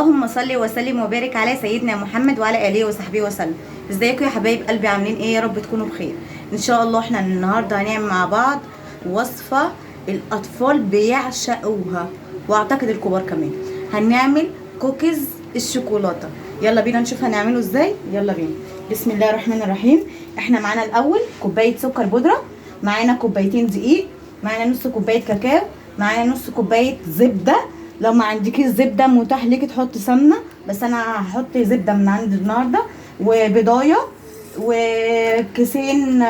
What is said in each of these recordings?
اللهم صل وسلم وبارك على سيدنا محمد وعلى اله وصحبه وسلم. ازيكم يا حبايب قلبي؟ عاملين ايه؟ يا رب تكونوا بخير ان شاء الله. احنا النهارده هنعمل مع بعض وصفه الاطفال بيعشقوها واعتقد الكبار كمان. هنعمل كوكيز الشوكولاتة. يلا بينا نشوف هنعمله ازاي. يلا بينا. بسم الله الرحمن الرحيم. احنا معانا الاول كوباية سكر بودره، معانا كوبايتين دقيق، معانا نص كوباية كاكاو، معانا نص كوباية زبدة. لو ما عندكيش زبدة متاح ليكي تحطي سمنه، بس انا هحط زبدة من عند النهارده، وبيضايه، وكيسين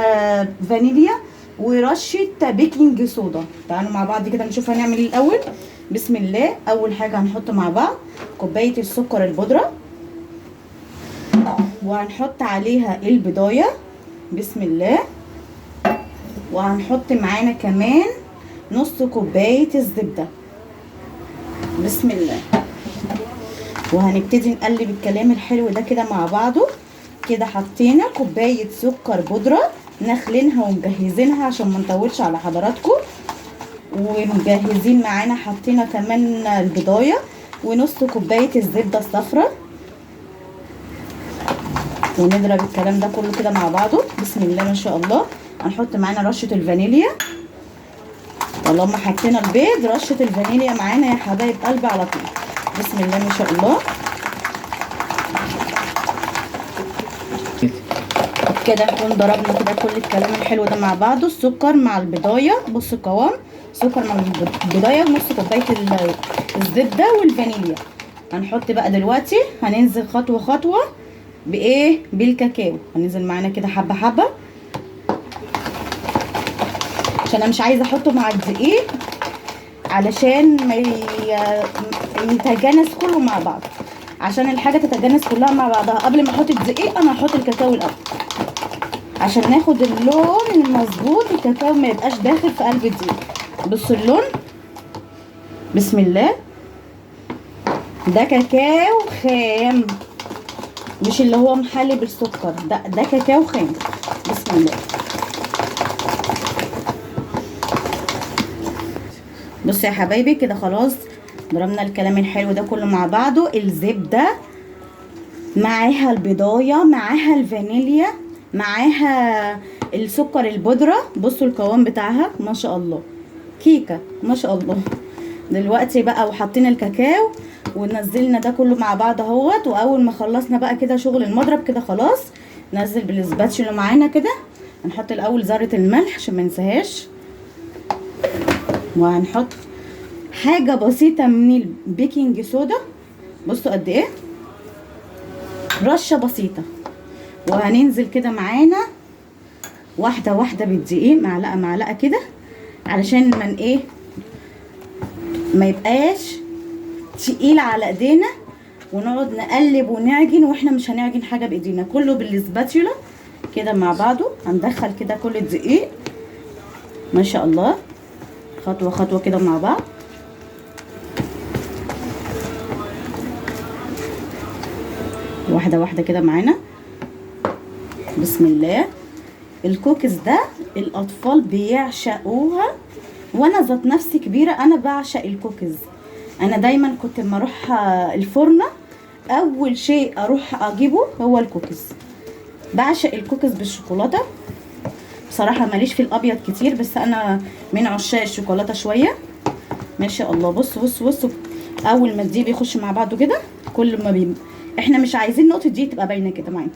فانيليا، ورشه baking soda. تعالوا مع بعض كده نشوف هنعمل ايه الاول. بسم الله. اول حاجة هنحط مع بعض كوباية السكر البودره، وهنحط عليها البيضايه. بسم الله. وهنحط معانا كمان نص كوباية الزبدة. بسم الله. وهنبتدي نقلب الكلام الحلو ده كده مع بعضه. كده حطينا كوباية سكر بودره، نخلينها ومجهزينها عشان ما نطولش على حضراتكم. ومجهزين معانا حطينا كمان البيضايه ونص كوباية الزبدة الصفراء، ونضرب الكلام ده كله كده مع بعضه. بسم الله ما شاء الله. هنحط معانا رشه الفانيليا. طالما حطينا البيض رشه الفانيليا معانا يا حبايب قلبي على طول. بسم الله ما شاء الله. كده نكون ضربنا كده كل الكلام الحلو ده مع بعضه، السكر مع البيضايه. بصوا القوام، سكر مع البيضايه ونص كوباية الزبدة والفانيليا. هنحط بقى دلوقتي، هننزل خطوة خطوة بايه؟ بالكاكاو. هننزل معانا كده حبه حبه، عشان انا مش عايزه احطه مع الدقيق علشان ما يتجانس كله مع بعض. عشان الحاجة تتجانس كلها مع بعضها قبل ما احط الدقيق انا هحط الكاكاو الاول عشان ناخد اللون المظبوط. الكاكاو ما يبقاش داخل في قلب الدقيق. بصوا اللون، بسم الله. ده كاكاو خام، مش اللي هو محلي بالسكر، ده كاكاو خام. بسم الله. بصوا يا حبايبي كده خلاص ضربنا الكلام الحلو ده كله مع بعضه. الزبدة معاها البيضايه، معاها الفانيليا، معاها السكر البودره. بصوا القوام بتاعها ما شاء الله، كيكة ما شاء الله. دلوقتي بقى وحطينا الكاكاو ونزلنا ده كله مع بعض اهوت. واول ما خلصنا بقى كده شغل المضرب كده خلاص، نزل بالسباتشولا معانا كده. هنحط الاول ذره الملح عشان ما ننساهاش، وهنحط حاجة بسيطة من ال baking soda. بصوا قد ايه، رشه بسيطة. وهننزل كده معانا واحدة واحدة بالدقيق، معلقه معلقه كده، علشان من ايه ما يبقاش تقيل على ايدينا ونقعد نقلب ونعجن، واحنا مش هنعجن حاجة بايدينا، كله بالسباتشولا كده مع بعضه. هندخل كده كل الدقيق ما شاء الله، خطوة خطوة كده مع بعض. واحدة واحدة كده معانا. بسم الله. الكوكيز ده الاطفال بيعشقوها، وانا ذات نفسي كبيرة انا بعشق الكوكيز. انا دايما كنت لما اروح الفرنه اول شيء اروح اجيبه هو الكوكيز. بعشق الكوكيز بالشوكولاته. بصراحة ماليش في الابيض كتير، بس انا من عشاق الشوكولاتة شوية. ما شاء الله. بصوا بصوا بصوا، اول ما الدقيق بيخش مع بعضه كده، كل ما احنا مش عايزين نقطة دقيق تبقى باينة كده معانا.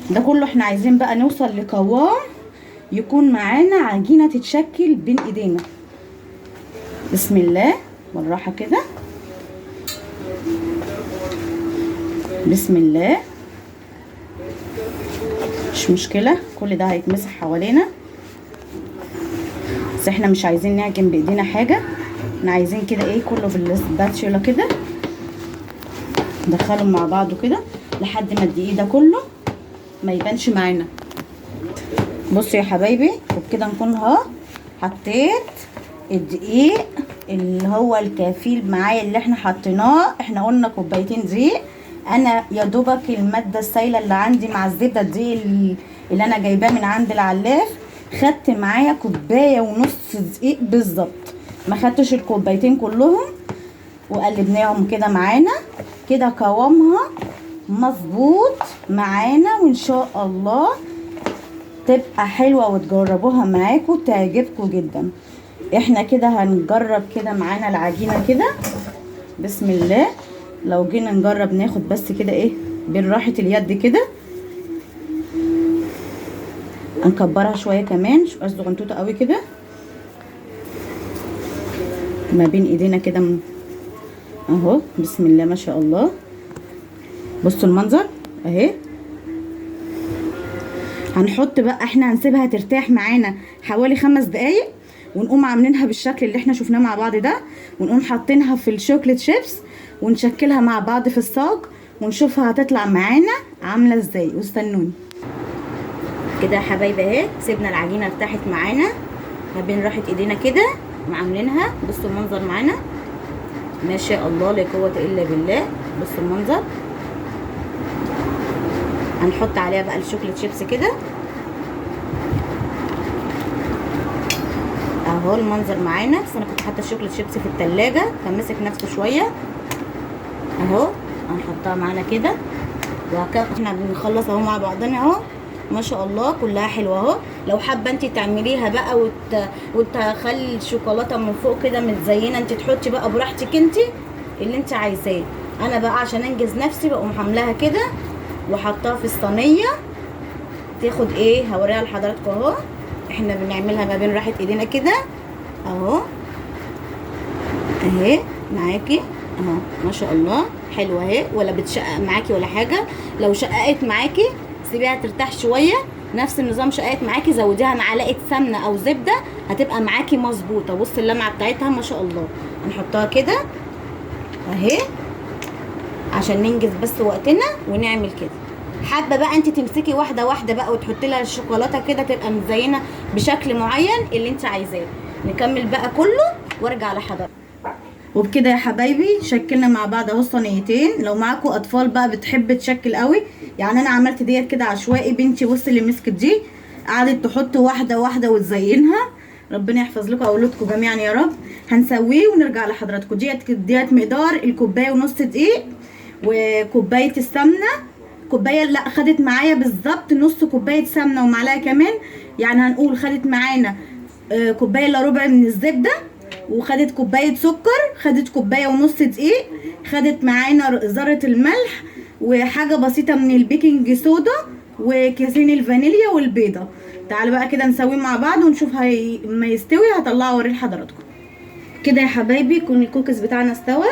ده كله احنا عايزين بقى نوصل لقوام يكون معانا عجينه تتشكل بين ايدينا. بسم الله. بالراحة كده. بسم الله. مش مشكلة، كل ده هيتمسح حوالينا، بس احنا مش عايزين نعجن بايدينا حاجة. احنا عايزين كده ايه، كله بالسباتشولا كده ندخلهم مع بعضه كده لحد ما الدقيق ده كله ما يبانش معانا. بصوا يا حبايبي، وبكده نكون اهو حطيت الدقيق اللي هو الكفيل معايا اللي احنا حطيناه. احنا قلنا كوبايتين دقيق، انا يا دوبك المادة السايله اللي عندي مع الزبدة دي اللي انا جايباه من عند العلاف، خدت معايا كوباية ونص دقيق بالظبط، ما خدتش الكوبايتين كلهم. وقلبناهم كده معانا. كده قوامها مظبوط معانا، وان شاء الله تبقى حلوة وتجربوها معاكم تعجبكم جدا. احنا كده هنجرب كده معانا العجينة كده، بسم الله. لو جينا نجرب ناخد بس كده ايه بالراحة اليد كده، هنكبرها شوية كمان، مش صغنطوطه قوي كده، ما بين ايدينا كده اهو، بسم الله ما شاء الله. بصوا المنظر اهي. هنحط بقى، احنا هنسيبها ترتاح معانا حوالي 5 دقايق، ونقوم عاملينها بالشكل اللي احنا شفناه مع بعض ده، ونقوم حاطينها في ال chocolate chips ونشكلها مع بعض في الصاج، ونشوفها هتطلع معانا عامله ازاي. واستنوني كده يا حبايبي اهي. سيبنا العجينة ارتاحت معانا ما بين راحة ايدينا كده وعاملينها. بصوا المنظر معانا ما شاء الله لا قوة الا بالله. بصوا المنظر. هنحط عليها بقى ال chocolate chips كده اهو المنظر معانا. بس انا كنت حاطه ال chocolate chips في التلاجة فمسك نفسه شوية اهو. هنحطها معانا كده، وهكذا احنا بنخلص اهو مع بعضنا اهو ما شاء الله كلها حلوة اهو. لو حابة انت تعمليها بقى وتخلي الشوكولاتة من فوق كده متزينه، انت تحطي بقى براحتك انت اللي انت عايزاه. انا بقى عشان انجز نفسي بقوم عاملاها كده وحطها في الصينية تاخد ايه، هوريها لحضراتكم اهو. احنا بنعملها ما بين راحة ايدينا كده اهو، اهي معاكي اهو ما شاء الله حلوة اهي، ولا بتشقق معاكي ولا حاجة. لو شققت معاكي سيبيها ترتاح شوية، نفس النظام شققت معاكي زوديها معلقه سمنه او زبدة هتبقى معاكي مظبوطة. بصي اللمعة بتاعتها ما شاء الله. هنحطها كده اهي عشان ننجز بس وقتنا ونعمل كده. حابة بقى انت تمسكي واحدة واحدة بقى وتحطي لها الشوكولاتة كده تبقى مزينة بشكل معين اللي انت عايزاه. نكمل بقى كله وارجع لحضرتك. وبكده يا حبايبي شكلنا مع بعض اهو صينيتين. لو معاكم اطفال بقى بتحب تشكل قوي، يعني انا عملت ديت كده عشوائي، بنتي بص اللي مسكت دي قعدت تحط واحدة واحدة وتزينها. ربنا يحفظ لكم اولادكم جميعا يا رب. هنسويه ونرجع لحضراتكم. ديت مقدار الكوباية ونص دقيق وكوبايه السمنة، كوباية لا خدت معايا بالظبط نص كوباية سمنه ومعلقة كمان، يعني هنقول خدت معانا كوباية الا ربع من الزبدة، وخدت كوباية سكر، خدت كوباية ونص دقيق، خدت معانا ذره الملح وحاجه بسيطة من ال baking soda وكيسين الفانيليا والبيضة. تعالوا بقى كده نسويه مع بعض ونشوف ما يستوي هطلعه اوريه لحضراتكم. كده يا حبايبي يكون الكوكيز بتاعنا استوى.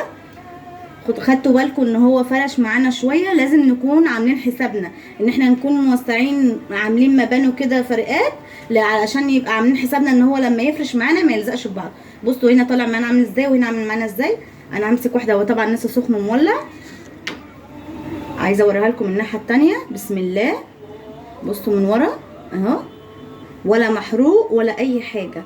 خدتوا بالكم ان هو فرش معانا شوية، لازم نكون عاملين حسابنا ان احنا نكون موسعين عاملين مبانه كده فرقات، علشان يبقى عاملين حسابنا ان هو لما يفرش معانا ما يلزقش ببعض. بصوا هنا طالع معانا عامل ازاي وهنا عامل معانا ازاي. انا همسك واحدة، هو طبعا لسه سخن ومولع، عايزه اوريها لكم الناحية الثانية. بسم الله. بصوا من ورا اهو، ولا محروق ولا اي حاجة.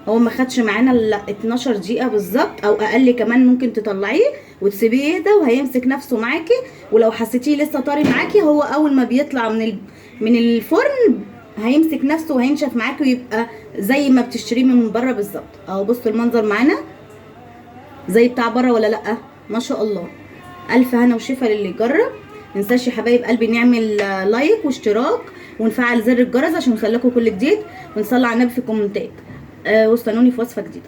هو ما خدش معانا الا 12 دقيقة بالظبط او اقل كمان، ممكن تطلعيه وتسيبيه يهدى وهيمسك نفسه معاكي. ولو حسيتيه لسه طري معاكي، هو اول ما بيطلع من الفرن هيمسك نفسه وهينشف معاكي ويبقى زي ما بتشتريه من بره بالظبط اهو. بصوا المنظر معانا زي بتاع بره ولا لا؟ ما شاء الله. الف هنا وشفا للي يجرب. متنساش يا حبايب قلبي نعمل like واشتراك ونفعل زر الجرس عشان يوصلكوا كل جديد، ونصلي على النبي في الكومنتات. واستنوني في وصفه جديدة.